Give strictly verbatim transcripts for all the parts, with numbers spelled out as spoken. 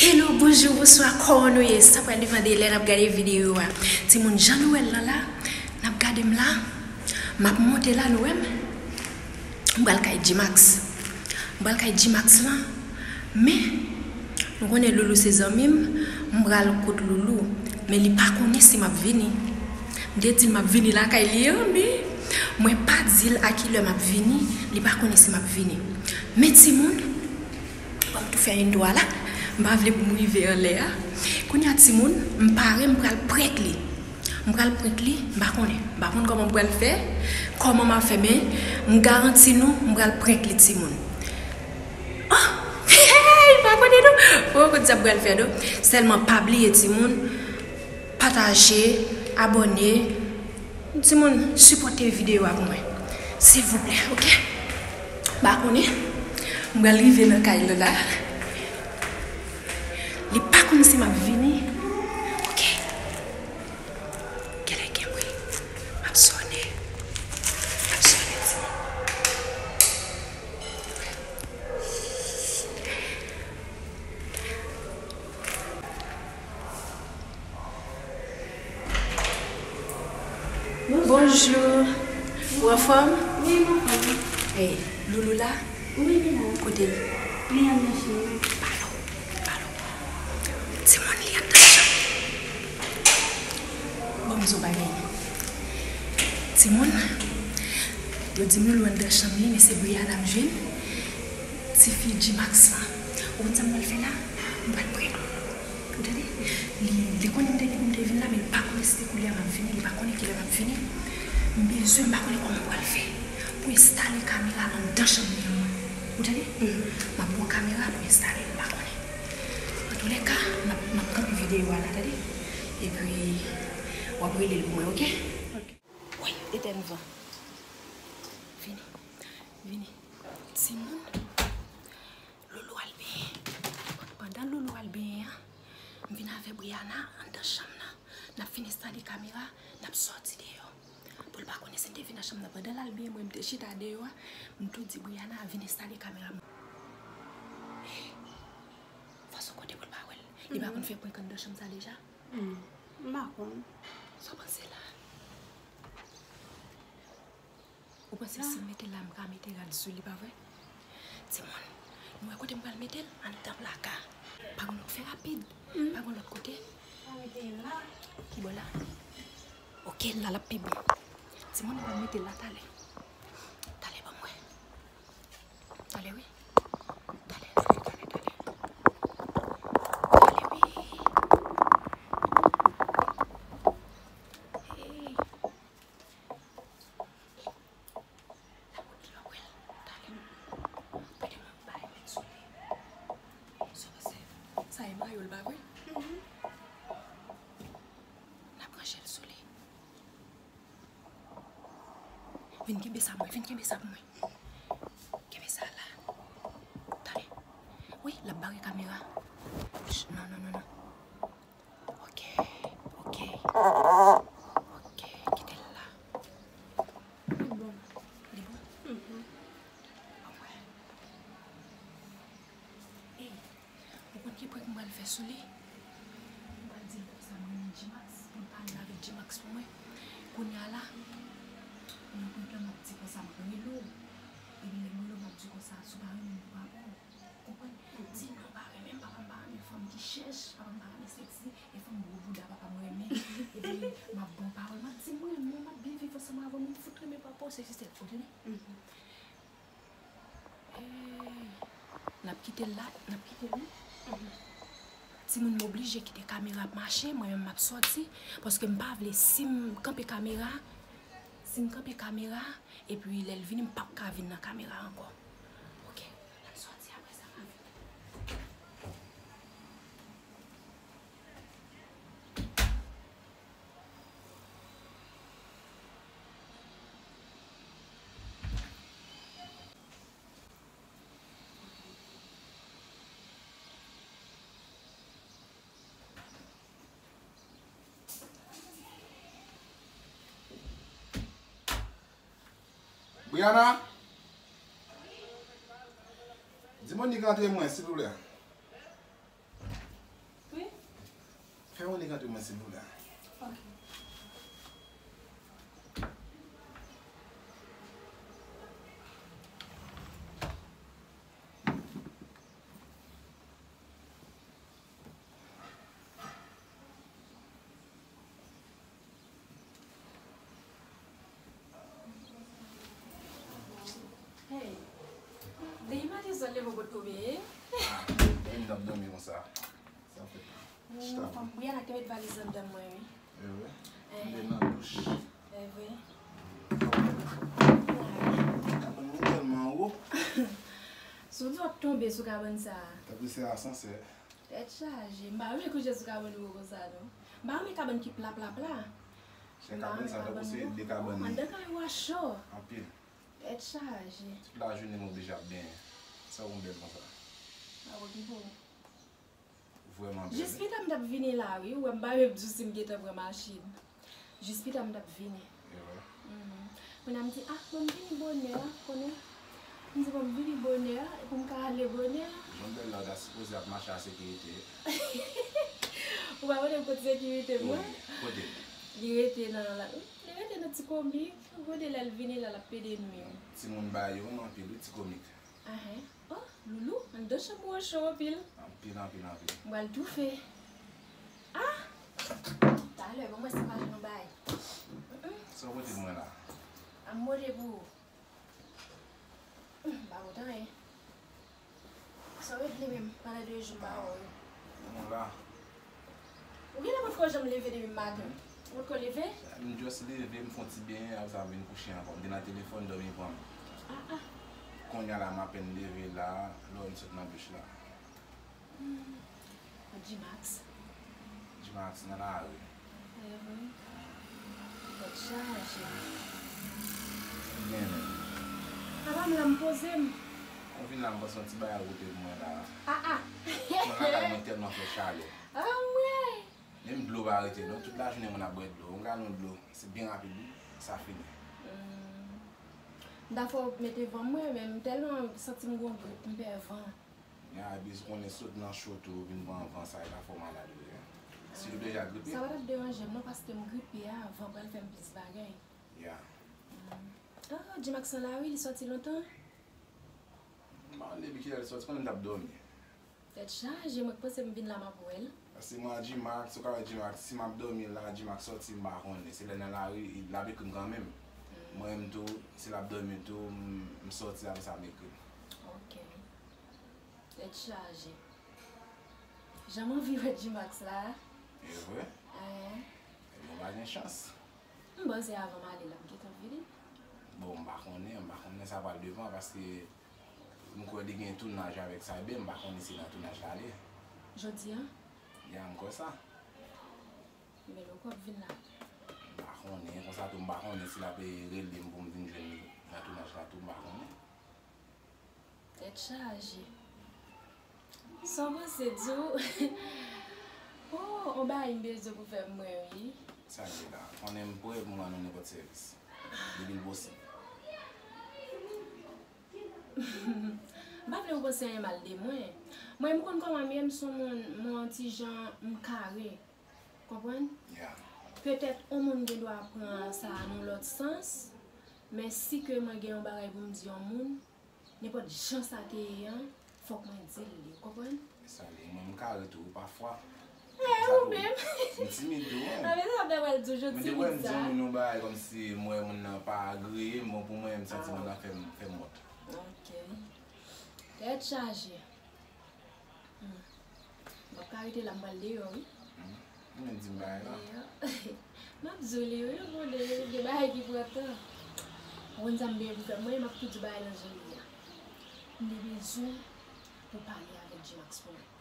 Hello, bonjou, bonswa, kòman nou ye? Sa pral depann de lè n ap gade videyo a. Timoun, jan nou wè l lan la, n ap gade m la, m ap monte la, nou wè m? M pral kay G-Max. M pral kay G-Max lan, men, nou konnen Loulou se zanmi m, m pral kot Loulou, men li pa konnen si m ap vini. M te di l m ap vini lakay li an, men mwen pa di l a kilè m ap vini, li pa konnen si m ap vini. Men timoun, Ban m tou fè yon dwa la. M pa vle pou m rive anlè a. Kounye a, timoun, m pare, m pral prank li. M pral prank li, m pa konnen. M pa konn kòman m pral fè, kòman m ap fè, men m garanti nou, m pral prank li, timoun. Oh! Hey, pa konnen non. Poko konnen sa m pral fè non. Sèlman pa bliye, timoun, pataje, abòne, Timoun, sipòte videyo a pou mwen. Silvouplè, oke? M pa konnen. M pral rive nan kay Lola. Li pa konn si m ap vini. Oke. Genlè gen bri. M ap sonnen. M ap sonnen, timoun. Bonjou. Ou anfòm? Wi, m anfòm. Hey, Loulou la? Wi, li la. Kote l? Li anndan chanm nan. Pale w, pale w. Timoun, li anndan chanm. Bon, m di w bagay. Timoun, yo di m Loulou anndan chanm li, men se Briana m jwenn. Tifi G-Max lan. Ou konn sa m pral fè la? M pral prank Loulou. Ou tande? Li, li konnen m te di pou m te vin la, men li pa konnen si se koulye a m ap vini, li pa konnen kilè m ap vini. M bezwen, m pa konnen kòman m pral fè pou enstale kamera anndan chanm li an. Ou tande? M ap ba w kamera pou enstale l, m pa konnen. Antoulèka, m ap, m ap kanpe videyo a la, tande? Epi, w ap rele l pou mwen, oke? Wi, etèn van. Vini. Vini. Timoun. Loulou al benyen. Pandan Loulou al benyen an, m vin avè Briana anndan chanm nan. N ap fin enstale kamera, n ap sòti deyò. Pou l pa konnen si n te vin nan chanm nan. Pandan l al benyen, mwen, m te chita deyò a, m tou di Briana vin enstale kamera. Fò se yon kote pou l pa wè l. Li pa konn fè prank anndan chanm sa deja? Hmm, m pa konn. Sa w panse la? Ou panse si m mete l la, m ka mete rad sou li, pa vre? Timoun, nou wè kote m pral mete l? Anndan plaka. Pa gen lòt, fè rapid. Pa gen lòt kote. Ki bò la? Oke, la, l ap pi bon. Timoun, nou pral mete l la talè. Talè, ban m wè. Talè, wi. Talè, talè, talè, talè. Talè, wi. Hey. N ap kontinye wè l talè. Pede mwen bay men sou li. Sa w panse? Sa e mayo l, pa vre? N ap branche l sou li. Vin kenbe sa pou mwen, vin kenbe sa pou mwen. Kenbe sa la. Talè. Wi, l ap bare kamera. Ch, non, non, non, non. Ok, ok. Ok, kite l la. Li bon. Li bon? Mhm. Anmwey. Ey, ou konn ki prank m pral fè sou li? M pral di l konsa m renmen G-Max, pou l pale avèk G-Max pou mwen. Kounye a la, nan prank lan m ap di konsa m rele w. Epi lè m rele w m ap di konsa, si w pa renmen m, m pa pran w. Konprann? Di non, m pa renmen, papa m pa renmen fanm ki chèch, papa m pa renmen seksi, e fanm gwo bouda papa m renmen. Epi m ap ba w pawòl, m ap di m renmen w, m ap byen viv ansanm avè w, men m fout renmen papa w, sesi sèl, ou tande? Mhm. Hey, n ap kite l la, n ap kite l, wi. Mhm. Timoun, m oblije kite kamera ap mache, mwen menm m ap sòti, paske m pa vle si m kanpe kamera, si m kanpe kamera, epi lè l vini, m p ap ka vin nan kamera ankò. Ok, ann sòti apre sa, m a vini. Briana, di Monique antre mwen, silvouplè. Fè yon lik antre mwen silvouplè. Ok. Hey, depi maten sot leve w potko beye. Ah, e m t ap dòmi konsa. Sa fèt. Chita. Fanm Brianna te met valiz anndan mwen, wi. E vre? Eh. M te nan douch. E vre? Kabann mwen tèlman wo. Si w di w ap tonbe sou kabann sa a. Tankou se asansè. Tèt chaje. M pa renmen kouche sou kabann wo konsa, non. M pa renmen kabann ki pla, pla, pla. Se kabann sa, tankou se de kabann. Anndan kay ou a cho. Anpil. Tèt chaje. Tout lajounen m oblije ap benyen. Sa w konn bèl konsa. A, ou ki pou. Vrèman bèl. Jis pita m t ap vini la, wi. Ou wè m pa menm di w si m gentan pran machin. Jis pita m t ap vini. E vre? Mhm. Kounye a m di, ah, bon, m vini bonè, konnen. M di, bon, m vini bonè, pou m ka ale bonè. Jan bèl la, w ta sipoze ap mache a sekirite. Ou pa konnen kot sekirite mwen? Kote? Kote? Li rete nan la, li rete nan ti komik. Ou konnen lè l vini la, l ap pede nou yo. Timoun ba yo anpil, wi, ti komik. Ahen. Oh, Loulou, anndan chanm ou an cho anpil. Anpil, anpil, anpil. M pral toufe. Ah! Talè, ban mwen si m pa jwenn yon bagay. Mm, mm. Sa w pote pou mwen la? A m pote pou ou. Mm, m pa pote anyen. Sa w regle menm, pandan de jou m pa wè w. Bon, la. Ou genlè potko janm leve depi maten. Ou potko leve? M just leve, m fè yon ti benyen, apre sa m vin kouche ankò. M te nan telefòn, dòmi pran m. Ah, ah. Kounye a la, m apèn leve la, lè m sot nan douch la. Hmm. G-Max. G-Max nan lari. E vre. Tèt chaje. Byen menm. Papa m la m poze m. Ou vin la m panse yon ti bagay ou pote pou mwen la. Ah, ah. Mwen lakay mwen tèlman fè chalè. Anmwey! Menm dlo pa rete non, tout lajounen moun ap bwè dlo. Yon galon dlo, se byen rapid wi, sa fini. Hmm. M ta fè w mete van mwen, men m tèlman santi m gon grip, m pè van. Ya, epi ou konnen sot nan cho tou, vin pran van sa, e ka fè w malad wi. Sitou deja gripe. Sa pa t ap deranje m non, paske m gripe a, van pral fè m plis bagay. Ya. Hmm. Ah, G-Max nan lari, li sòti lontan? M pa konn depi kilè li sòti, konnen m t ap dòmi. Tèt chaje, mwen k panse m vin la m ap wè l. Paske mwen ak G-Max, ou ka wè G-Max, si m ap dòmi la, G-Max sòti, m pa konnen. Se lè nan lari, l ap ekri m kanmenm. Hmm. Mwen menm tou, si l ap dòmi tou, m, m sòti, apre sa m ekri l. Ok. Tèt chaje. Jan m anvi wè G-Max la. E vre? Ehe. Ebyen, w pa gen chans. M panse avan m ale, l ap gentan vini. Bon, m pa konnen, m pa konnen sa pral devan, paske m kwè li gen tounaj avèk Cyber, m pa konnen si nan tounaj la li ye. Jodi a? Ya, m kwè sa. Ebyen, lè w kwè ap vin la? M pa konnen, konsa tou, m pa konnen si l ap rele m pou m vin jwenn li nan tounaj la tou, m pa konnen. Tèt chaje. Sa w panse di w? Oh, on bagay m bezwen pou fè m wè wi. Sa l ye la? Konnen m prè pou m rann ou nenpòt sèvis. Depi l posib. M pa vle w panse anyen mal de mwen. Mwen, m konn kòman m ye, m se yon moun, mwen yon ti jan m kare. Konprann? Ya. Petèt, yon moun gen dwa pran sa nan yon lòt sans, men si ke mwen gen yon bagay pou m di yon moun, nenpòt jan sa te ye an, fòk mwen di l li, ou konprann? E sa li, mwen m kare tou, pafwa. E, ou menm? M timid tou, mwen. A, men sa m ta pral di w, jan timid sa. Men depi m di yon moun yon bagay kòmsi m wè moun nan pa agreye m, bon, pou mwen, m santi moun nan fè m, fè m wont. Ok. Tèt chaje. Hmm. M ap ka rete la, m pral deyò, wi. Hmm. Ou menm di m bagay la. Deyò. M ap di w li, wi, ou konnen, gen bagay ki pran tan. Ou konn sa m benyen pou fè? Mwen, m ap tou di bagay lan jan li ye a. M te bezwen pou pale avèk G-Max pou mwen.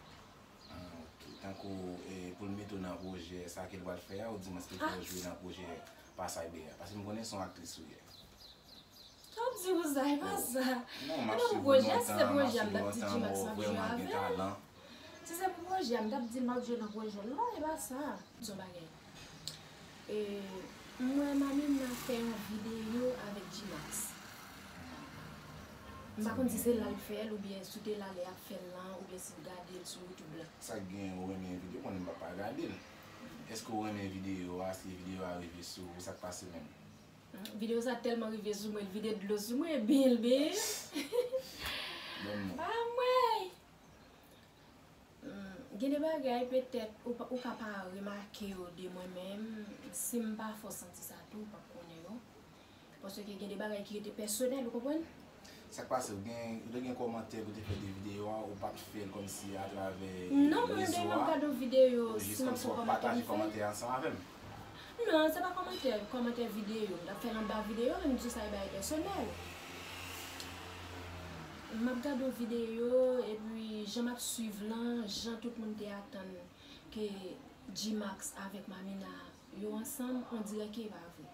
Ah, ok. Tankou, eh, pou l mete w nan pwojè, sa ke l pral fè a, oudimwens ke l fè w jwe nan pwojè pa Cyber a. Paske m konnen se yon aktris ou ye. Sa w ap di konsa, e pa sa. Non, m ap swiv ou lontan, m ap swiv ou lontan, m wè w ap fè m pwojè, m t ap di G-Max m ap jwe avè l. Si se pou pwojè a, m t ap di l m ap jwe nan pwojè l. Non, e pa sa. Di yon bagay. E, m wè Mamina fè yon videyo avèk G-Max. M pa konn si se la l fè l oubyen si w te la lè y ap fè l lan, oubyen si w gade l sou YouTube la. Sa k gen, ou renmen videyo, konnen m p ap pa gade l. Èske w renmen videyo a? Èske videyo a rive sou ou? Sa k pase menm? Videyo sa tèlman rive sou mwen, l vide dlo sou mwen, byen l byen. Bon, non. Anmwey! Hmm, gen de bagay petèt ou pa, ou ka pa remake yo de mwen menm, si m pa fè w santi sa tou, ou p ap konnen yo. Paske gen de bagay ki rete pèsonèl, ou konprann? Sa k pase, ou gen, ou te gen kòmantè pou te fè de videyo a, ou pa t fè l kòmsi atravè rezo a? Non, mwen menm m ap gade yon videyo, si m ap fè yon kòmantè, m fè l. Non, se pa kòmantè, kòmantè videyo. M t ap fè l anba videyo, men m di sa e bagay pèsonèl. M ap gade yon videyo, epi jan m ap swiv lan, jan tout moun te atann ke G-Max avèk Mamina yo ansanm, on dirè ke e pa vre.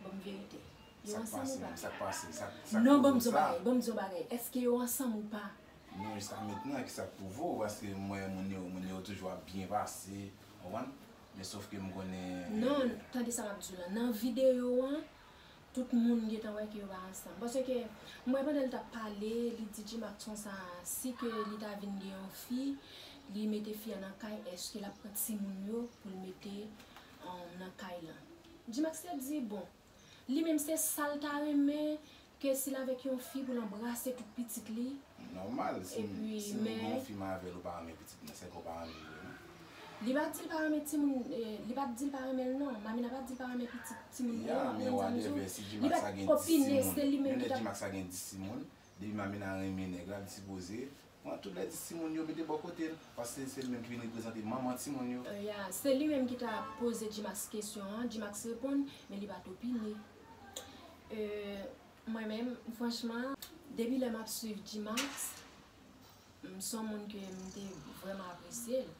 Ban m verite. Yo ansanm ou pa? Sa k pase menm? Sa k pase? Sa k, sa k pwouve w sa? Non, ban m di yon bagay, ban m di yon bagay. Èske yo ansanm ou pa? Non, jiska mentnan, ki sa k pwouve w? Paske m wè moun yo, moun yo toujou ap byen pase, w konprann? Men sòf ke m konnen, non, tande sa m ap di w lan. Nan videyo an, tout moun gentan wè ke yo pa ansanm. Paske m wè pandan l t ap pale, li di G-Max konsa, si ke li ta vin gen yon fi, li mete fi a nan kay, èske l ap pran timoun yo pou l mete, um, nan kay lan? G-Max te di, bon, li menm se sa l ta renmen, ke si l avèk yon fi pou l anbrase tout pitit li. Nòmal, si, epi, si m gen yon fi m avè l, ou pa renmen pitit mwen, se ke w pa renmen l vre, non? Li pa di l pa renmen timoun, eh, li pa di l pa renmen l, non. Mamina pa di l pa renmen pitit timoun yo, ya, men whatever, si G-Max la gen dis timoun, menm lè G-Max la gen dis timoun, depi Mamina renmen nèg la, li sipoze pran tout lè dis timoun yo mete bò kote l, paske se li menm ki vin reprezante manman timoun yo. Eh, ya, se li menm ki ta poze G-Max kesyon an, G-Max reponn, men li pa t opine. Eh, Mwen menm, franchman, depi lè m ap swiv G-Max, m se yon moun ke m te vrèman apresye l.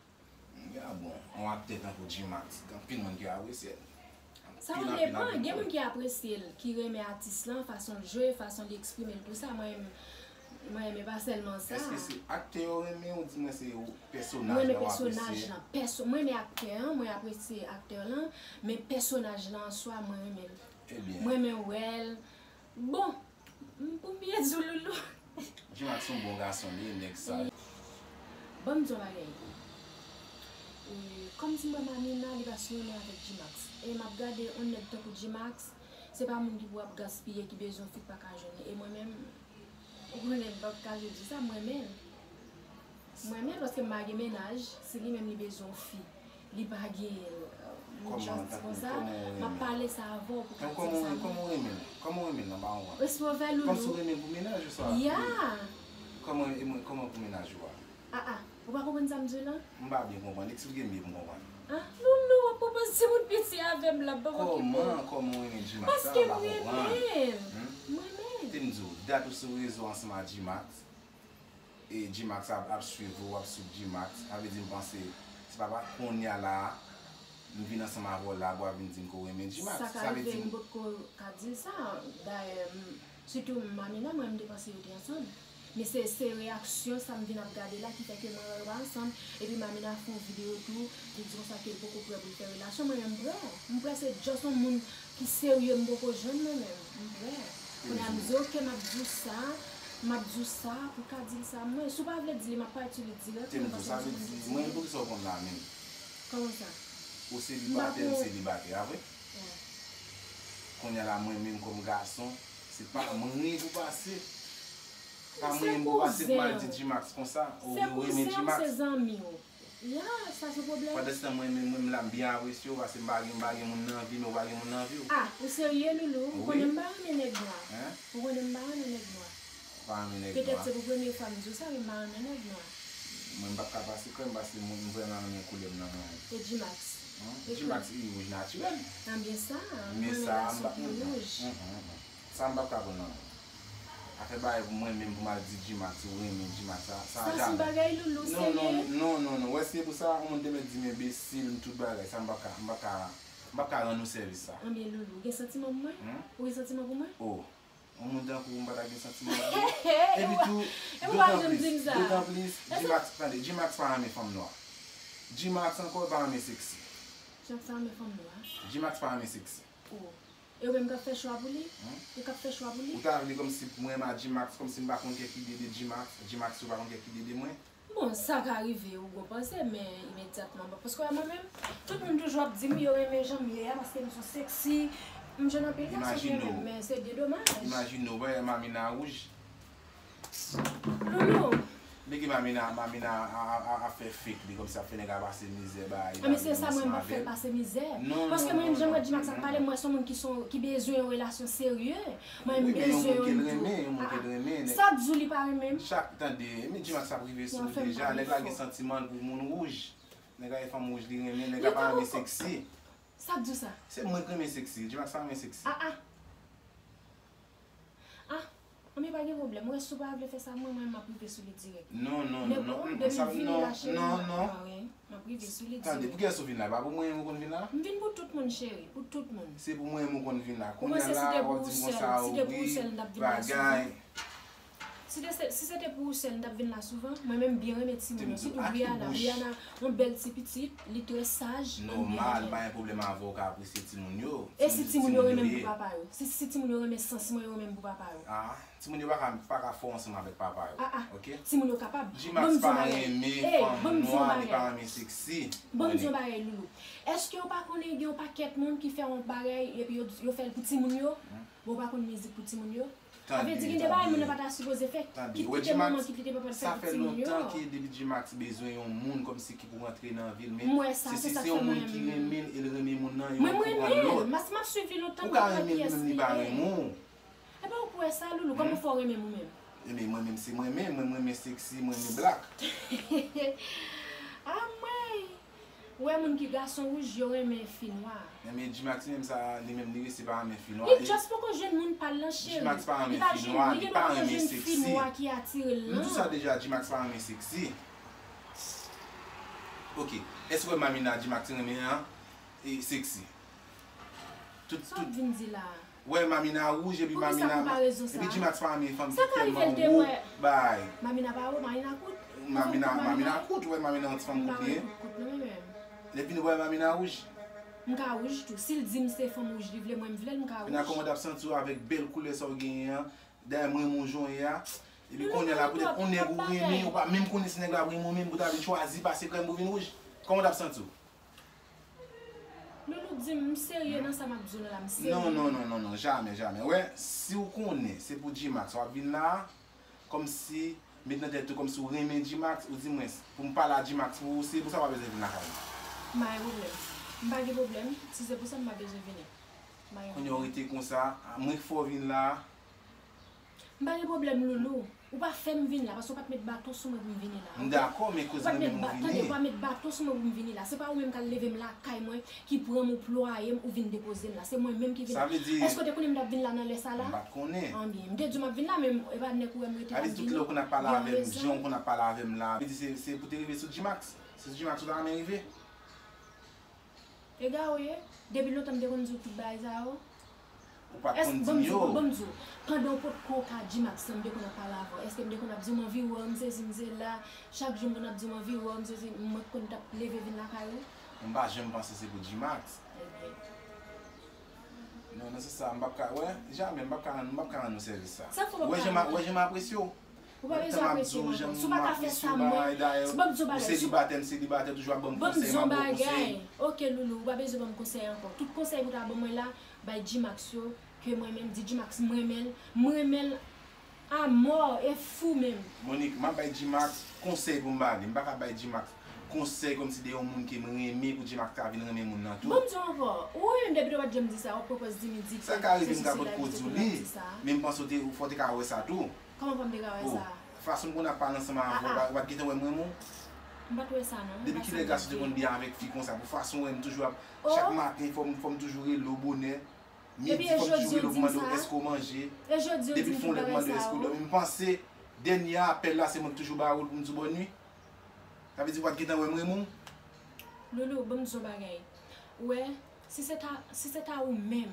Ya bon, yon aktè tankou G-Max, gen anpil moun ki apresye l. Sa depann, gen moun ki apresye l, ki renmen atis lan, fason l jwe, fason li eksprime l, tou sa. Mwen, mwen renmen pa sèlman sa. Èske se aktè yo renmen oubyen se pèsonaj lan w apresye? Mwen renmen pèsonaj lan. Pèso-, mwen renmen aktè an, mwen apresye aktè lan, men pèsonaj lan an swa, mwen renmen l. Ebyen. Mwen renmen wè l. Bon, m, pou m byen di w, Loulou. G-Max se yon bon gason, li, nèg sa. Ban m di w yon bagay. E, kòm si m wè Mamina, li pa sou menm avèk G-Max. E m ap gade yon nèg tankou G-Max, se pa moun ki pou ap gaspiye, ki bezwen fi k pa ka jwenn li. E mwen menm, ou konnen m p ap kache di sa, m renmen l. Mwen menm, paske m pa gen mennaj, si li menm li bezwen yon fi, li pa genyen l, euh, m just konsa, m ap pale sa avè w pou ka di sa. Kòman w renmen l? Kòman w renmen l? Kòman w renmen l nan pa yon an? Respè w fè, Loulou. Kòmsi w renmen l pou mennaj ou sa? Ya. Kòman, e mwen, kòman pou mennaj ou a? Ah, ah, ou pa konprann sa m di w lan? M pa byen konprann. Eksplike m byen pou m konprann. Ah, Loulou, w ap pran pòz timoun piti avè m la, m poko okipe w. Kòman, kòman w renmen G-Max sa? M pa konprann. Paske m renmen l. Hmm? M renmen l. Te m di w, dat ou sou rezo ansanm ak G-Max. E G-Max ap, ap swiv ou, w ap swiv G-Max. Sa vle di m panse, se pa, pa kounye a la a, m vin ansanm avè w la, pou w ap vin di m ke w renmen G-Max. Sa ka rive, m potko ka di l sa. Dayè, m, sitou Mamina, mwen, m te panse yo te ansanm. Men se, se reyaksyon sa m vin ap gade la ki fè ke mwen wè yo pa ansanm. Epi Mamina fè yon videyo tou, li di konsa ke l poko prè pou l fè relasyon. Mwen menm, m prè. M prè, se just yon moun ki serye m poko jwenn mwen menm. M prè. Kounye a m di, oke, m ap di w sa, m ap di w sa, pou w ka di l sa. Mwen, si w pa vle di li, m ap pati li dirèkteman, paske m di pou m di li. Mwen, poukisa w konn la menm? Kòman sa? Ou selibatè, m selibatè, a vre? Wi. Kounye a la, mwen menm kòm gason, se pa mwen pou pase. Pa mwen pou pase pou m al di G-Max konsa, ou renmen G-Max. Se kouzen w, se zanmi w. Ya, sa se pwoblèm. Pandanstan, mwen menm, mwen menm la, m byen apresye w, paske m pa gen, m pa gen moun nan vi m, ou pa gen moun nan vi w. Ah, ou serye, Loulou? Ou konnen m pa renmen nèg nwa. Hein? Ou konnen m pa renmen nèg nwa. Ou pa renmen nèg nwa. Petèt se pou premye fwa m di w sa, men m pa renmen nèg nwa. Mwen, m p ap ka pase krèm, paske mwen, m vrèman renmen koulè m nan mwen. E G-Max? Hein? G-Max, li wouj natirèl. Anben sa, mwen menm la, sou pi wouj. Sa, m p ap ka pran nan mwen. Afè bagay pou mwen menm pou m al di G-Max ou renmen G-Max, sa, sa jamè. Sa se bagay Loulou, serye? Non, non, non, non, non. Wè, se pou sa, yon moun te mèt di m enbesil, m tout bagay. Sa, m p ap ka, m p ap ka, m p ap ka rann ou sèvis sa. Anben, Loulou, gen santiman pou mwen? Hmm? Ou gen santiman pou mwen? Oh, yon moun tankou ou, m pa ta gen santiman pou ou. Epi tou, dotan plis, dotan plis, G-Max, tande, G-Max pa renmen fanm nwa. G-Max ankò pa renmen seksi. G-Max pa renmen fanm nwa? G-Max pa renmen seksi. Oh. E ou menm k ap fè chwa pou li? Hmm? Ou k ap fè chwa pou li? Ou ta vle kòmsi mwen m a G-Max, kòmsi m pa konn kèk ide de G-Max, G-Max ou pa konn kèk ide de mwen? M Bon, sa ka rive, ou gon panse, men imedyatman. Bon, paske mwen menm, tout moun toujou ap di m yo renmen jan m ye a, paske m son sexy. M jwenn anpil gason ki renmen m, men se de domaj. Imajine w, wè Mamina wouj. Loulou. Nèg Mamina, Mamina a, a, a, a fè fake li, kòmsi ap fè nèg la pase mizè, ba, a, men se sa, mwen m pa fè l pase mizè. Paske mwen menm, jan mwen di Max ap pale, mwen se yon moun ki, son, ki bezwen yon relasyon serye. Mwen m bezwen yon moun ke l renmen, yon moun ke l renmen. Sa k di w li pa renmen m? Chak, tande, men G-Max ap rive sou ou deja. Nèg la gen santiman l pou moun wouj. Nèg la e fanm wouj li renmen, nèg la pa renmen sexy. Sa k di w sa? Se mwen k renmen sexy, G-Max pa renmen sexy. Ah, ah. Ah, anben pa gen pwoblèm. Ou wè si w pa vle fè sa, mwen, mwen, m ap rive sou li dirèk. Non, non, non, non, non, depi m vini la, cheri, m ap rive sou li dirèk. Tande, pou kiyès ou vin la? Pa pou mwen ou konn vin la? M vin pou tout moun, cheri, pou tout moun. Se pou mwen ou konn vin la. Kounye a la, w ap di m konsa, wi, bagay. Si te, si se te pou ou sèl, m t ap vin la souvan. Mwen menm, m byen renmen timoun yo. Sitou Briana. Briana, yon bèl ti pitit, li trè saj, mwen byen renmen. Nòmal, pa gen pwoblèm avè w ka apresye timoun yo. E si timoun yo renmen m pou papa yo? Si, si timoun yo renmen sans mwen, yo renmen m pou papa yo? Ah, timoun yo pa ka, pa ka fò ansanm avèk papa yo. Ah, ah. Ok? Timoun yo kapab. G-Max pa renmen fanm nwa, li pa renmen sexy. Ban m di yon bagay, Loulou. Èske w pa konnen gen yon pakèt moun ki fè yon bagay epi yo, yo fè l pou timoun yo? Bon, w pa konn mizik pou timoun yo? Sa vle di gen de bagay moun nan pa ta sipoze fè. Kit li te manman, kit li te papa, l fè pou timoun yo. Sa fè lontan ke depi G-Max bezwen yon moun kòmsi ki pou rantre nan vi l, men se, se, se yon moun ki renmen l e l renmen moun nan, yon moun ki pran lòt. Mwen, mwen renmen l. Mas m ap swiv li lontan, mwen konn kiyès li ye. Ou ka renmen l, li menm li pa renmen w. Epa ou kwè sa, Loulou? Kòman fè w renmen m ou menm? Ebyen, mwen menm se mwen menm, mwen, mwen renmen sexy, mwen renmen black. Anmwey! Ou wè moun ki gason wouj, yo renmen fi nwa. Ebyen, G-Max menm sa, li menm li resi pa renmen fi nwa. Li just poko jwenn moun pa l lan, cheri. G-Max pa renmen fi nwa, li pa renmen sexy. Li pa jwenn, li gen dwa poko jwenn fi nwa ki atire l lan. M di w sa deja, G-Max pa renmen sexy. Ok, èske w wè Mamina G-Max renmen an, e, sexy? Tout, tout. Sa w ap vin di la a? Wè Mamina wouj epi Mamina, epi G-Max pa renmen fanm ki tèlman wo, bay. Mamina pa wo, Mamina kout. Mamina, Mamina kout, wè Mamina yon ti fanm kout li ye. Lè vin wè Mamina wouj. M ka wouj tou. Si l di m se fanm wouj li vle, mwen m vle l, m ka wouj. Kounye a kòman w t ap santi w avèk bèl koulè sa w genyen an? Dayè mwen renmen w jan w ye a. Epi kounye a la poutèt yon nèg ou renmen, ou pa menm konnen si nèg la ap renmen w menm pou w ta vin chwazi pase krèm pou w vin wouj. Kòman w t ap santi w? Loulou, di m, m serye nan sa m ap di w la, m serye. Non, non, non, non, non, jamè, jamè. Wè, si w konnen se pou G-Max w ap vin la a, kòmsi, met nan tèt ou kòmsi w renmen G-Max, ou di mwen, pou m pale a G-Max pou ou, se pou sa w pa bezwen vin lakay mwen. M pa gen pwoblèm. M pa gen pwoblèm. Si se pou sa, m pa bezwen vini. M pa gen pwoblèm. Kounye a w rete konsa, mwen k fè w vin la a. M pa gen pwoblèm, Loulou. Ou pa fè m vin la, paske w pa t met baton sou mwen pou m vini la, ok? M dakò, men koz mwen menm ou vini. Tande, ou pa met baton sou mwen pou m vini la. Se pa ou menm k al leve m lakay mwen, ki pran m, ou plwaye m, ou vin depoze m la. Se mwen menm ki vin la. Èske w te konnen m t ap vin la nan lè sa la? M pa t konnen. Anbyen, m te di w m ap vin la, men e pa nèk ou wè m rete la m vini. Sa vle di tout lè w konn ap pale avè m, jan w konn ap pale avè m la, vle di se, se pou te rive sou G-Max? Se sou G-Max ou ta renmen rive? Ega ou ye? Depi lontan m te konn di w tout bagay sa yo. Ou pa t konn di m yo. Èske, ban m di w, ban m di w, pandan w potko ka G-Max lan, m te konn ap pale avè w. Èske m te konn ap di w m anvi wè w, m sezi, m sela, chak jou m konn ap di w m anvi wè w, m sezi, mwen k konn t ap leve vin lakay ou? M pa janm panse se pou G-Max. Ebyen. Non, nan sans sa, m p ap ka, wè, jamè, m p ap ka rann, m p ap ka rann ou sèvis sa. Sa fè w p ap ka rann? Wè jan m a, wè jan m apresye w. Ou pa bezwen apresye m ankò. Si w pa ka fè sa, mwen, si w pa m di yon bagay, ou selibatè, m selibatè, toujou ap ban m konsèy, m ap ba w konsèy. Ban m di yon bagay. Ok, Loulou, ou pa bezwen ban m konsèy ankò. Tout konsèy pou w ta ban mwen la, bay G-Max yo, ke mwen menm, di G-Max m renmen l, m renmen l a mò, e fou menm. Monique, m ap bay G-Max konsèy pou m ba li. M pa ka bay G-Max konsèy kòmsi de yon moun ke m renmen pou G-Max ka vin renmen moun nan tou. Ban m di w ankò, ou menm depi w pa t janm di sa, w ap pwopòz di m, di sa ka rive m ka potko di w li, men m panse w te, fò w te ka wè sa tou. Kòman fò m te ka wè sa? Fason m konn ap pale ansanm avè w, ou pa t gentan wè m renmen w? M pa t wè sa non. Depi kilè gason te konn byen avèk fi konsa, pou fason w wè m toujou ap, chak maten fò m, fò m toujou rele w bonè. Midi fò m toujou rele w pou mande w èske w manje. Depi l fè yon lè pou mande w èske w dòmi. M panse dènye apèl la se mwen k toujou ba ou l pou m di w bòn nuit. Sa vle di ou pa t gentan wè m renmen w? Loulou, ban m di w yon bagay. Ou wè, si se ta, si se ta ou menm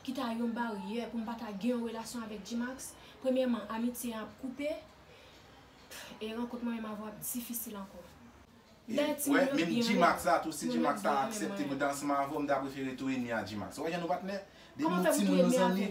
ki ta yon baryè pou m pa ta gen yon relasyon avèk G-Max, premyèman, amitye an ap koupe, e rankont mwen menm avè w ap difisil ankò. Dayè, timoun yo byen renmen m. Wè, menm G-Max la tou, si G-Max ta aksepte pou l ta ansanm avè w, m ta prefere tou enmi a G-Max. Ou wè jan nou patnè? Depi nou timoun nou zanmi.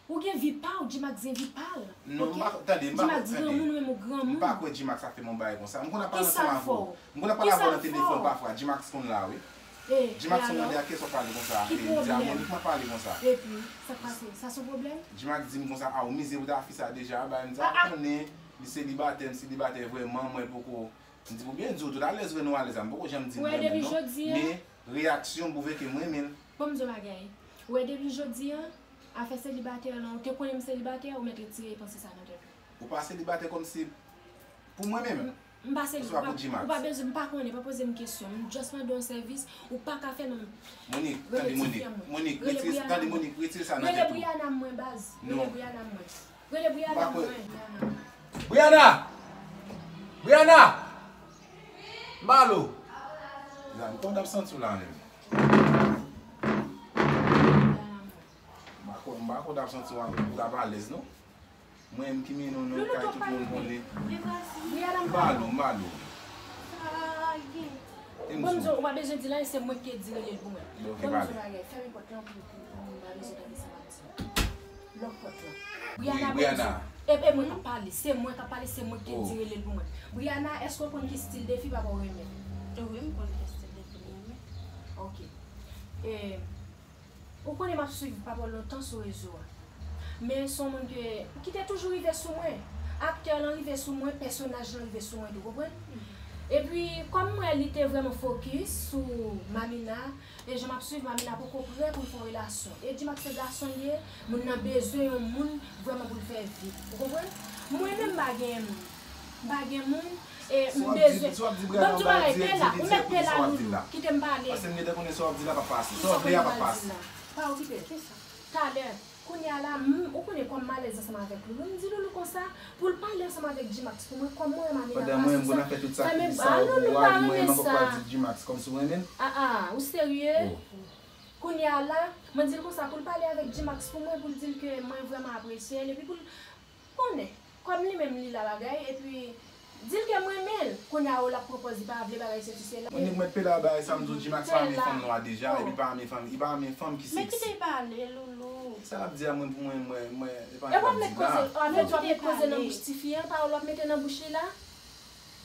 Ou gen vi pa w, G-Max gen vi pa l. Non, m pa, tande, m pa, tande. M pa kwè G-Max ap fè m yon bagay konsa. M konn ap pale ansanm avè w. M konn ap pale avè w nan telefòn pafwa. G-Max konn la, wi. G-Max konn mande a kiyès w ap pale konsa. Li di a Monique m ap pale konsa. Epi, sa k pase? Sa se yon pwoblèm? G-Max di m konsa, a, ou mize pou ta fi sa deja. Bagay m di a, ou konnen, li selibatè, m selibatè vrèman, mwen poko. M di pou byen di w, tout alèz vre nou alèz la, m poko janm di l mwen menm non. Men, reyaksyon l pwouve ke m renmen l. Bon, m di w yon bagay. Ou wè depi jodi a, afè selibatè lan, ou te konnen m selibatè, ou mèt retire panse sa nan tèt ou. Ou pa selibatè kòmsi pou mwen menm? M pa selibatè, ou pa bezwen, m pa konnen, pa poze m kesyon. M just mande w yon sèvis, ou pa ka fè non. Monique, tande Monique, Monique, retire, tande Monique, retire sa nan tèt ou. Rele Briana mwen baz, rele Briana mwen. Rele Briana mwen. Briana! Briana! M ba l ou. Zan, kòman w t ap santi w la menm? M pa kwè, m pa kwè w t ap santi w, ou t ap alèz non. Mwen menm ki mennen w nan yon kay tout moun konnen. M ba l ou, m ba l ou. Bon, m di w, ou pa bezwen di l anyen, se mwen ki te di rele l pou mwen. Bon, m di w bagay, fèmen pòt lan pou, pou, pou m pa bezwen tande sa m ap di. Lòk pòt lan. Briana, Briana. E, e mwen k ap pale, se mwen k ap pale, se mwen ki te di rele l pou mwen. Briana, èske w konn ki stil de fi papa w renmen? Wi, m konn ki stil de fi l renmen. Ok. E, ou konnen m ap swiv papa w lontan sou rezo a. Men se yon moun ke, ki te toujou rive sou mwen. Aktè lan rive sou mwen, pèsonaj lan rive sou mwen tou, konprann? Epi, kòm m wè li te vrèman fokis sou Mamina, e jan m ap swiv, Mamina poko prè pou l fè yon relasyon. E G-Max se gason l ye, moun nan bezwen yon moun vrèman pou l fè vi. Ou konprann? Mwen menm m pa gen moun. M pa gen moun, e m bezwen. Ban m di w bagay, pè la, ou mèt pè la, Loulou, kite m pale. Paske m gentan konnen sa w ap di la p ap pase. Sa w vle a p ap pase. Pa okipe. Talè, kounye a la, m, ou konnen kòm m alèz ansanm avèk Loulou, m di Loulou konsa, pou l pale ansanm avèk G-Max pou mwen, kòm mwen, Mamina pase sa. Fè men, a, Loulou pa renmen sa. Aa, ou serye? Kounye a la, mwen di l konsa pou l pale avèk G-Max pou mwen, pou l di l ke mwen vrèman apresye l, epi pou l konnen. Kòm li menm li la bagay, epi di l ke m renmen l. Kounye a o l ap pran pòz li pa vle bagay sesi sela. Monique mèt pele a bagay sa, m di w G-Max pa renmen fanm nwa deja, epi pa renmen fanm, li pa renmen fanm ki seksi. Men kite l pale, Loulou. Sa l ap di a mwen pou mwen, mwen, mwen, e pa anyen l ap di la. E w ap met koze, w ap met koze nan bouch tifi an, pawòl w ap mete nan bouch li la.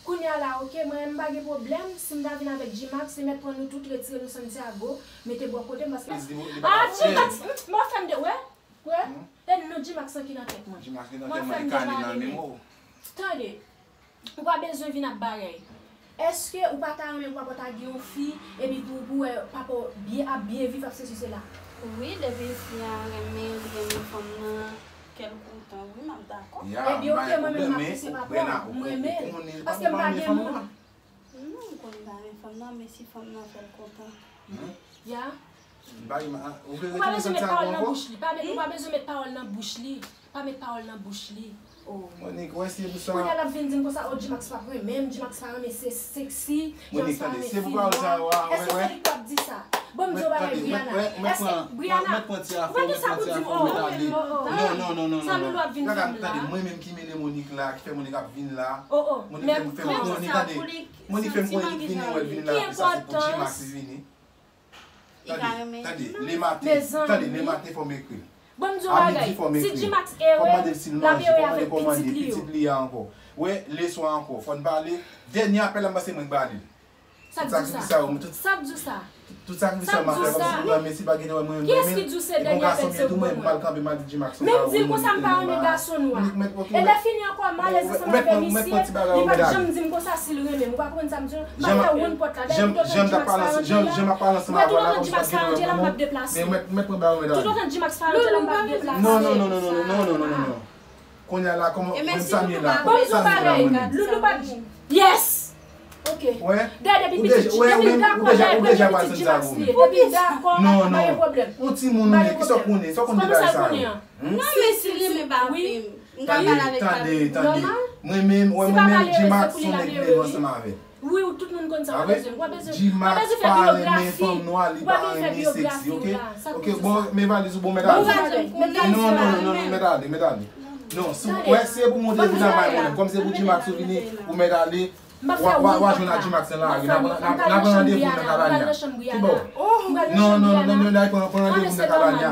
Kounye a la, oke, mwen menm m pa gen pwoblèm, si m ta vin avèk G-Max, li mèt pran nou tout, retire nou Santiago, mete bò kote m, paske. A, G-Max, m, m ap fè m de, wè, wè, e non, G-Max lan ki nan tèt mwen. G-Max ki nan tèt mwen, e kane nan menm w. Tande, ou pa bezwen vin ap bagay. Èske ou pa ta renmen pou papa w ta gen yon fi, epi pou, pou wè papa w byen, ap byen viv, ap sesi sela? Wi, depi fi a renmen, li renmen fanm nan, kè l kontan, wi, m ap dakò. Ebyen, oke, mwen menm m ap pouse papa w, m renmen l, paske m pa gen moun. Non, m konnen l pa renmen fanm nan, men si fanm nan fè l kontan. Ya. Ou pa bezwen met pawòl nan bouch li. Pa met, ou pa bezwen met pawòl nan bouch li. Pa met pawòl nan bouch li. Oh. Monique, wè si e pou sa. Kounye a l ap vin di m konsa, oh, G-Max p ap renmen m, G-Max pa renmen se seksi, G-Max pa renmen fi nwa. Èske se li k t ap di sa? Bon, m di w bagay, Briana. Èske, Briana, ou pa gen sa pou di m, oh, oh, oh. Sa Loulou ap vin fè m la. Mwen menm ki mennen Monique la, ki fè Monique ap vin la. Oh, oh. Monique fè m, fè m konnen, tande. Monique fè m konnen li t vini, wè l vini la, pou sa se pou G-Max li vini. Tande, tande, lematen, tande, lematen fò m ekri l. Bon, m di w bagay, si G-Max ere, l ap ere avèk pitit li yo. Pitit li a ankò. Wè, leswa ankò, fò n pale. Dènye apèl la, m panse mwen k ba li l. Sa k di w sa? Sa k di w sa? Tout sakrifis sa m ap fè kòmsi pou mwen, men si pa genyen wè mwen menm. Kiyès ki di w se dènye apèl se pou mwen? Pou m al kanpe m al di G-Max yon bagay. Men m di l konsa m pa renmen gason nwa. E lè fini ankò, m alèz ansanm avè misye, li pa t janm di m konsa si l renmen m. Ou pa konprann sa m di w? M pa fè wonn pòt la, dayè m t otan G-Max pa rantre la. Jan m ap pale ansanm avè w la, kòmsi pa t gen wè mwen non. Men mèt, mèt pran bagay mwen la. Tout otan G-Max pa rantre la, m p ap deplase. Non, non, non, non, non, non, non, non, non, non. Kounye a la, kòman, mwen sa m ye la. Bon, m di w bagay, Loulou pa t, yes! Ok. Dayè depi pitit, depi l dakò, dayè premye pitit G-Max li ye. Depi l dakò, pa gen pwoblèm. Yon timoun ou ye, kisa w konnen? Sa w konn de bagay sa yo? Non, men si l renmen pa wi. M ka pale avèk Fabio. Tande, tande. Mwen menm, wè mwen menm, G-Max se yon nèg ki leve ansanm avè l. Wi, tout moun konn sa, w pa bezwen, w pa bezwen, w pa bezwen fè biyografi w la, w pa bezwen fè biyografi w la, sa k pou di sa. Ok, bon, men valiz ou bon, mèt ale. Non, non, non, non, non, mèt ale, mèt ale. Non, si w wè se pou monte vin anba mwen menm, kòm se pou G-Max ou vini, ou mèt ale, w a, w a, w a jwenn ak G-Max nan lari, n a pran, n a, n a pran randevou nan Kabanya. Ki bò? Non, non, non, non, non, n a pran, pran randevou nan Kabanya.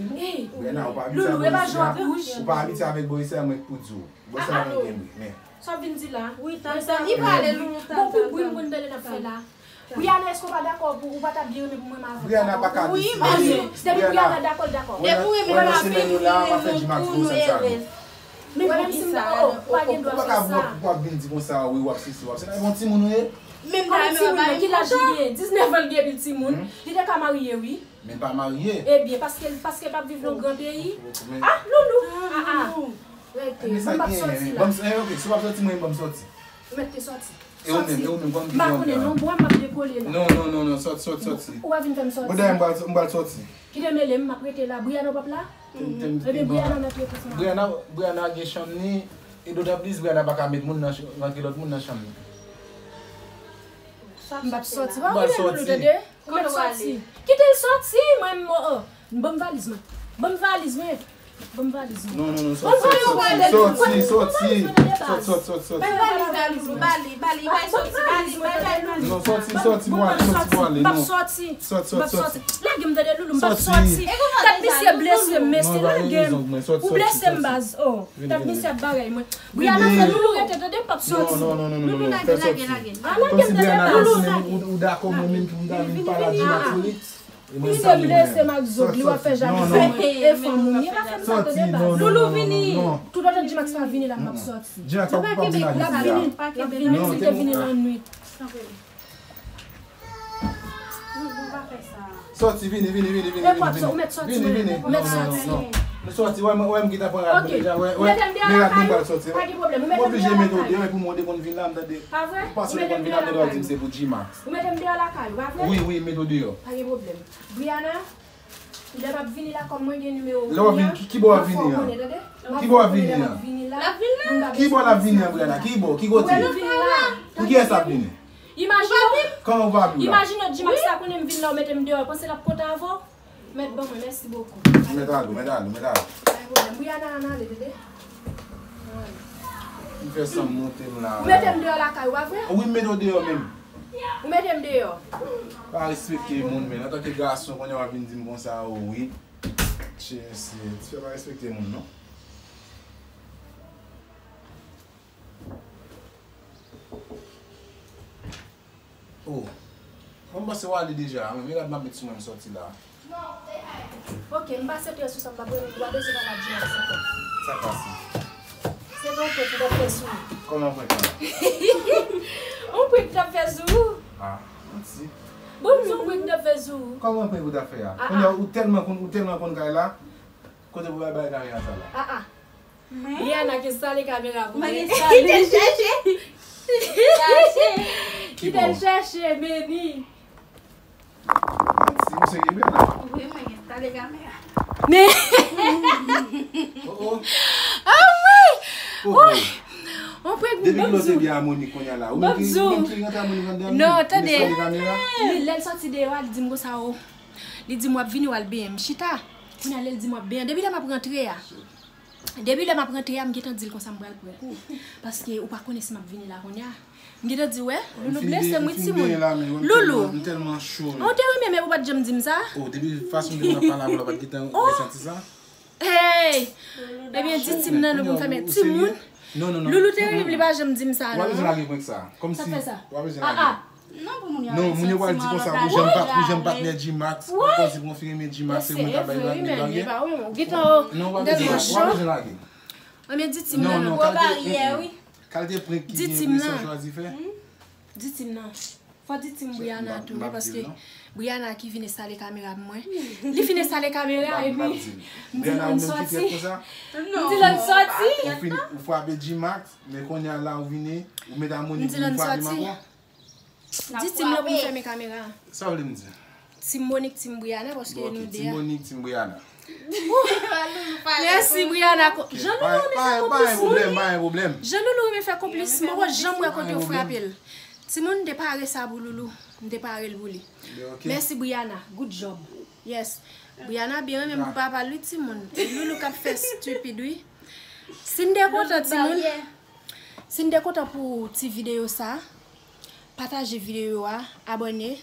Hey, Brianna, ou pa abitye Loulou, e pa jan w ap wouj. Ou pa abitye avèk Boris, se mwen k pou di w. Bon, sa va gen bri, men. Sa w vin di la? Wi, tantan. Li pale, Loulou, tantan. Bon, pou bri m konn tande n ap fè la. Brianna, èske w pa dakò pou, ou pa ta byen renmen pou mwen avè w? Brianna pa ka deside. Wi, men depi Brianna dakò, l dakò. Depi w renmen nou, nou ap fè G-Max gwo sèn sa. Men menm si m dakò, ou pa gen dwa fè sa. Ou pa ka, w ap vin di konsa, wi, w ap sesi, w ap sela. E bon timoun ou ye? Menm kòman timoun nan, ki laj li gen? Diznèf an, l gen epi l timoun. Li te ka marye, wi. Men l pa marye. Ebyen, paske, paske l p ap viv nan gran peyi. Ah, Loulou! Ah, ah. Rete, m p ap sòti la. Ban m, eh, ok, si w p ap sòti, mwen, ban m sòti. Ou mèt te sòti. E ou menm, e ou menm, kòm ki jan w ap fè a? M pa konnen non, bwa m ap dekole la. Non, non, non, non, sòti, sòti, sòti. Ou pa vin fè m sòti. Bon, dayè, m pral, m pral sòti. Kite mele m, m ap rete la. Brianna p ap la? Ebyen, Brianna mèt rete sou mwen. Brianna, Brianna gen chanm li, e dotaplis Brianna pa ka met moun nan ch-, rantre lòt moun nan chanm li. M p ap sòti. Pa konnen Loulou, tande? Ou mèt sòti. Kite l sòti, mwen, m, oh, oh. Ban m valiz mwen. Ban m valiz mwen. Ban m valiz mwen. Non, non, non, sòti, sòti, sòti, sòti, sòti, sòti, sòti, sòti. Bay valiz la, Loulou, ba li, ba li, bay sòti, ba li, bay, bay, Loulou. Non, sòti, sòti, pou ale, sòti pou ale, non. M p ap sòti. Sòti, sòti, sòti. Lage m tande, Loulou, m p ap sòti. Tèt misye blese m, mesye, lage m. Ou blese m, baz, oh. Tèt misye ap bagay mwen. Brianna fè Loulou rete, tande, m p ap sòti. Non, non, non, non, non, non, fè sòti. Ah, lage m tande, baz. Ou dakò mwen menm pou m ta vin pale ak G-Max, wi? Misye blese m ak zòt li, w ap fè jalouzi mwen. E fanm ou ye, pa fè m sa, tande, baz. Loulou vini. Toutotan G-Max pa vini la, m ap sòti. G-Max pa vini la. L ap vini, l ap vini, menm si l te vini lannwit. Sòti, vini, vini, vini, vini, vini, vini. Ou mèt sòti, mwen. Vini, vini. Ou mèt sòti. Non, non, non, non. Nou sòti, wè, wè, m gentan pran rad mwen deja, wè, wè. Men rad mwen pral sòti, wè. Pa gen pwoblèm. Ou mèt m deyò lakay. M oblije mete w deyò, epi mwen te konn vin la, m tande. Pa vre? Ou mete m deyò lakay ou, pa vre? Ou mete m deyò lakay ou, pa vre? Wi, wi, mete w deyò. Pa gen pwoblèm. Brianna, lè m ap vini la, kòm mwen gen nimewo w, lè w ap vini, ki, ki bò w ap vini an? Ki bò w ap vini an? L ap vin la. Ki bò l ap vini an, Brianna? Ki bò? Ki kote? Pou kiyès l ap vini? Imajine w, Kòman w pa vin la? Imajine w, G-Max la konnen m vin la, ou mete m deyò, panse l ap kontan avè w? Mèt ban mwen, mèsi bokou. Mèt ale, mèt ale, mèt ale. Pa gen pwoblèm. Brianna, ann ale, tande. M fè san m monte m la. Ou mete m deyò lakay ou, pa vre? Wi, m mete w deyò menm. Ou mete m deyò. Pa respekte moun, men antanke gason, kounye a w ap vin di m konsa, o wi. Chesye, ti fè pa respekte moun, non. Oh. Mwen panse w ale deja, men gad m ap met sou mwen m sòti la. Ok, m pase trè sou sa m pa premye, w a bezwen pale ak G-Max ankò. Sa pase? Se yon prank ki t ap fè sou ou. Kòman prank lan? Yon prank ki t ap fè sou ou. Ah, manti. Bon, m di yon prank ki t ap fè sou ou. Kòman prank ou t ap fè a? Ah, Kounye a, ah. ou tèlman konn, ou tèlman konn kay la, kote pou bay bay kamera sa la? Ah, ah. Brianna ki sale kamera pou mwen. Li te chèche. Chache. Ki te chèche, baby. Manti, misye gen bèl la. Wi, mwen gen sale kamera. Men, Oh, oh. ah wi! Oh, oh. On prank Depi bon kilè w te zou. Byen a Monik kounye a la? Ou menm ki, Bonjou. ou menm ki rantre a Monik anndan? Non, tande. Ou sale kamera? Li, lè l sòti deyò a, li di m konsa, o. Li di m, w ap vini, w al benyen m. Chita. Kounye a, lè l di m, w ap benyen. Depi lè m ap rantre a. Depi lè m ap rantre a, m gentan di l konsa m pral prank ou. Paske ou pa konnen si m ap vini la kounye a. M gentan di, wè, Loulou blese m, wi, timoun. Loulou. M tèlman cho. Ou te renmen, men ou pa t janm di m sa. Oh, depi fason m te konn ap pale avè w la, w pa t gentan resanti sa? Hey! Ebyen, di Tim nan non pou m fèmen. Timoun, Non, non, non. Loulou te renmen, li pa janm di m sa, W ap bezwen non. Lage prank sa. Kòmsi, Sa fè sa. W ap bezwen Ah, lage. Ah, Non, pou moun yo Non, moun yo pral di konsa, pou jan m pa, pou jan m patnè G-Max, pou koze pou konfime G-Max, se mwen k ap bay bagay. Ou gentan, o. Non, w ap bezwen lage. W ap bezwen lage. Anben, di Tim Non, nan, non, non. Gwo baryè, wi. Kalite prank ki Di gen Tim presyon nan. Chwazi fè? Di Tim nan. Fò di Tim Brianna tou, wi, paske Non. Brianna ki vin enstale kamera pou mwen. Li fin enstale kamera, M ap epi di. m di Brianna, l ou ann menm ki sòti. fè konsa? M di l ann sòti. Ou fin, ou frape G-Max, men kounye a la ou vini, ou met a Monik, M di l ann ou frape m sòti. ankò? Di Tim nan pou m fèmen kamera. Sa w vle m di? Tim Monik, Tim Brianna, paske Bon, nou ok, de Tim a. Monik, Tim Brianna. Mèsi, Brianna. Jan Loulou renmen fè konplis, Pa gen pwoblèm, moun. Pa gen pwoblèm. Jan Loulou renmen fè konplis, mwen pa janm wè kote yo frape l. Timoun, m te pare sa pou Loulou. M te pare l pou li. Ok. Mèsi, Brianna. Good job. Yes. Brianna byen renmen m pou papa l, wi, timoun. E Loulou k ap fè stupid, wi. Si n te kontan, timoun. Si n te kontan pou ti videyo sa, pataje videyo a, abòne.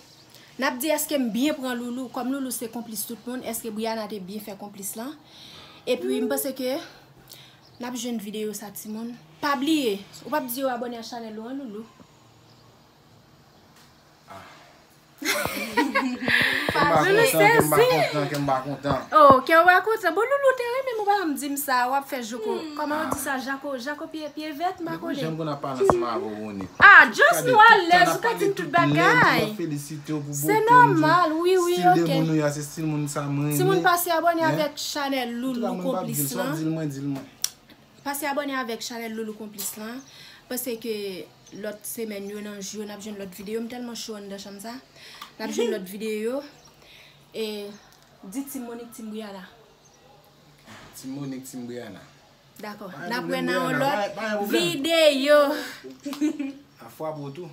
N ap di èske m byen pran Loulou, kòm Loulou se konplis tout moun, èske Brianna te byen fè konplis lan? Epi m panse ke n ap jwenn videyo sa, timoun. Pa bliye, ou p ap di yo abòne a chanèl ou an, Loulou? Loulou sezi. Ke m pa kontan, ke m pa kontan. Oh, ke w pa kontan. Bon, Loulou te renmen m, ou pa janm di m sa, w ap fè jou ko. Kòman yo di sa, jako, jako pye, pye vèt, m pa konnen. Janm konn ap pale ansanm avè w, Monik. Ah, just nou alèz, ou ka di m tout bagay. Felisite w pou Se nòmal, wi, wi, ok. Stil de moun ou ye a, se stil moun sa mwen renmen. Timoun, pase abòne avèk chanèl Loulou Konplis lan. Di l mwen, di l mwen. Pase abòne avèk chanèl Loulou Konplis lan. Panse ke lòt semèn yo, nan jou yo, n ap jwenn lòt videyo. M tèlman cho anndan chanm sa. N ap jwenn lòt videyo. E di Tim Monik, Tim Brianna. Tim Monik, Tim Brianna. Dakò. N ap wè nan yon lòt videyo. A fwa pou tou.